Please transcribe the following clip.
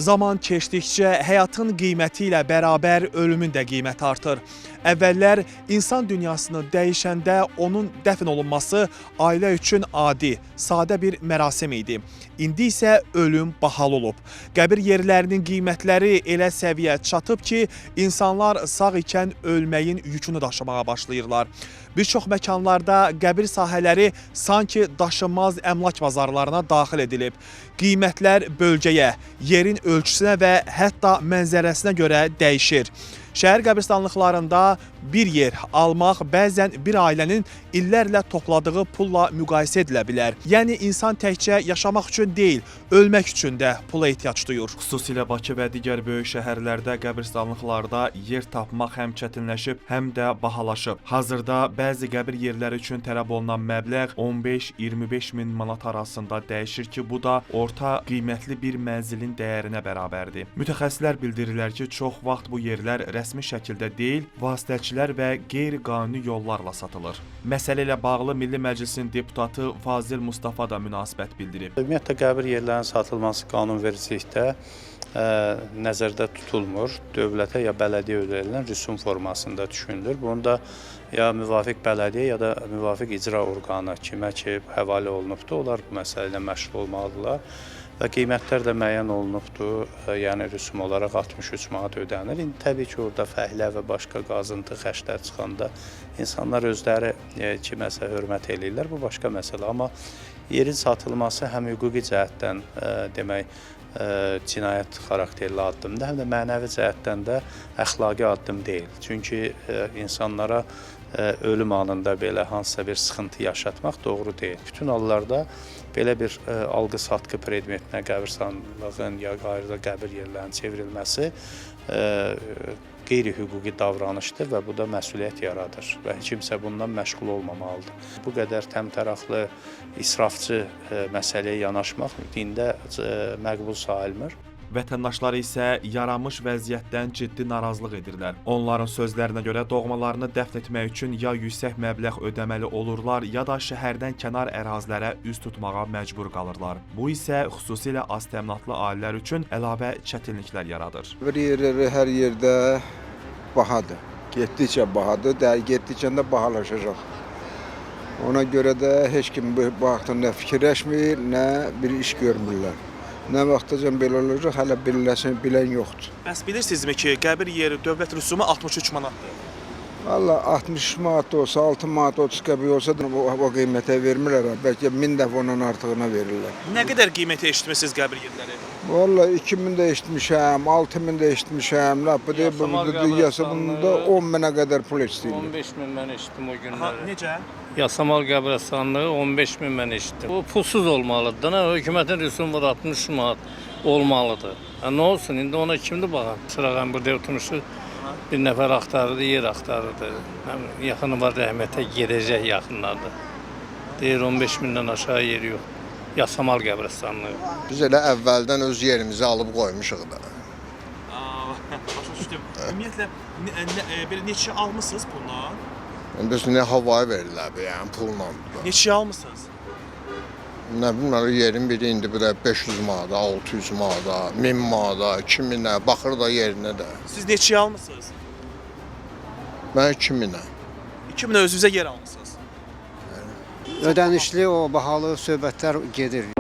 Zaman keçdikcə həyatın qiyməti ilə bərabər ölümün də qiyməti artır. Əvvəllər insan dünyasını dəyişəndə onun dəfn olunması ailə üçün adi, sadə bir mərasim idi. İndi isə ölüm bahalı olub. Qəbir yerlərinin qiymətləri elə səviyyə çatıb ki, insanlar sağ ikən ölməyin yükünü daşımağa başlayırlar. Bir çox məkanlarda qəbir sahələri sanki daşınmaz əmlak bazarlarına daxil edilib. Qiymətlər bölgəyə, yerin ölçüsünə və hətta mənzərəsinə görə dəyişir. Şəhər qəbirstanlıqlarında bir yer almaq bəzən bir ailənin illərlə topladığı pulla müqayisə edilə bilər. Yəni insan təkcə yaşamaq üçün deyil, ölmək üçün də pula ehtiyac duyur. Xüsusilə Bakı və digər böyük şəhərlərdə qəbirstanlıqlarda yer tapmaq həm çətinləşib, həm də bahalaşıb. Hazırda bəzi qəbir yerləri üçün tələb olunan məbləğ 15-25 min manat arasında dəyişir ki, bu da orta qiymətli bir mənzilin dəyərinə bərabərdir. Mütəxəssislər bildirirlər ki, çox vaxt bu yerlər rəsmi şəkildə deyil, vasitəçilər və qeyri-qanuni yollarla satılır. Məsələ ilə bağlı Milli Məclisin deputatı Fazil Mustafa da münasibət bildirib. Ümumiyyətlə qəbir yerlərinin satılması qanunvericilikdə nəzərdə tutulmur. Dövlətə ya bələdiyyə ödənilən rüsum formasında düşünülür. Bunu da ya müvafiq bələdiyyə ya da müvafiq icra orqanı kimə ki həvalə olunubdur, onlar bu məsələ ilə məşğul olmalıdırlar. Və qiymətlər də müəyyən olunubdur. Yəni rüsum olaraq 63 manat ödənilir. İndi təbii ki, orada fəhlə və başqa qazıntı xərclər çıxanda insanlar özləri kiməsə hörmət eləyirlər. Bu başqa məsələ, amma yerin satılması həm hüquqi cəhətdən demək cinayət xarakterli addımdır, həm də mənəvi cəhətdən də əxlaqi addım deyil. Çünki insanlara ölüm anında belə hansısa bir sıxıntı yaşatmaq doğru deyil. Bütün hallarda belə bir alqı-satqı predmetinə qəbirstanlığın ya ayrı qəbir yerlərinin çevrilməsi qeyri-hüquqi davranışdır və bu da məsuliyyət yaradır və kimsə bundan məşğul olmamalıdır. Bu qədər təmtəraqlı, israfçı məsələyə yanaşmaq dində məqbul sayılmır. Vətəndaşlar isə yaranmış vəziyyətdən ciddi narazılıq edirlər. Onların sözlərinə görə doğmalarını dəfn etmək üçün ya yüksək məbləğ ödəməli olurlar, ya da şəhərdən kənar ərazilərə üz tutmağa məcbur qalırlar. Bu isə xüsusilə az təminatlı ailələr üçün əlavə çətinliklər yaradır. Bir yerləri hər yerdə bahadır. Getdikcə bahadır, getdikcə də bahalaşacaq. Ona görə də heç kim bu haqda nə fikirləşmir, nə bir iş görmürlər. Nə vaxtacan belə olacaq, hələ biləsini bilən yoxdur. Bəs bilirsinizmi ki, qəbir yeri dövlət rüsumu 63 manatdır? Valla 60 manat olsa, 6 manat 30 qəpik olsa da o qiymətə vermirlər. Bəlkə 1000 dəfə ondan artığına verirlər. Nə qədər qiymətə eşitmisiniz qəbir yerləri? Valla 2000 də eşitmişəm, 6000 də eşitmişəm. Lap bu deyil, bu Yasamalda 10 minə qədər pul istəyirlər. 15 min mən eşitdim o günləri. Aha, necə? Yasamal qəbirstanlığı 15 min mən eşitdim. Bu pulsuz olmalıdır. Nə hökumətin rüsumu var 60 manat olmalıdır. Ha, nə olsun indi ona kimdir baxan? Çırağan burada oturmuşuq. Bir nəfər axtarırdı, yer axtarırdı. Yaxını var rəhmətə gedəcək yaxınlarda. Deyir 15 mindən aşağı yeri yox. Yasamal qəbirstanlığı. Biz elə əvvəldən öz yerimizi alıb qoymuşuq da. Başa düşdüm. Ümumiyyətlə belə neçə almısınız pulla? Yəni biz nə havayı verirlər, yəni pulla. Neçə almısınız? Nə bilim, yerin biri indi belə 500 manata, 600 manata, 1000 manata, 2000-ə, baxır da yerinə də. Siz neçəyə almısınız? Mən 2000-ə. 2000-ə özünüzə yer almısınız. Ödənişli o bahalı söhbətlər gedir.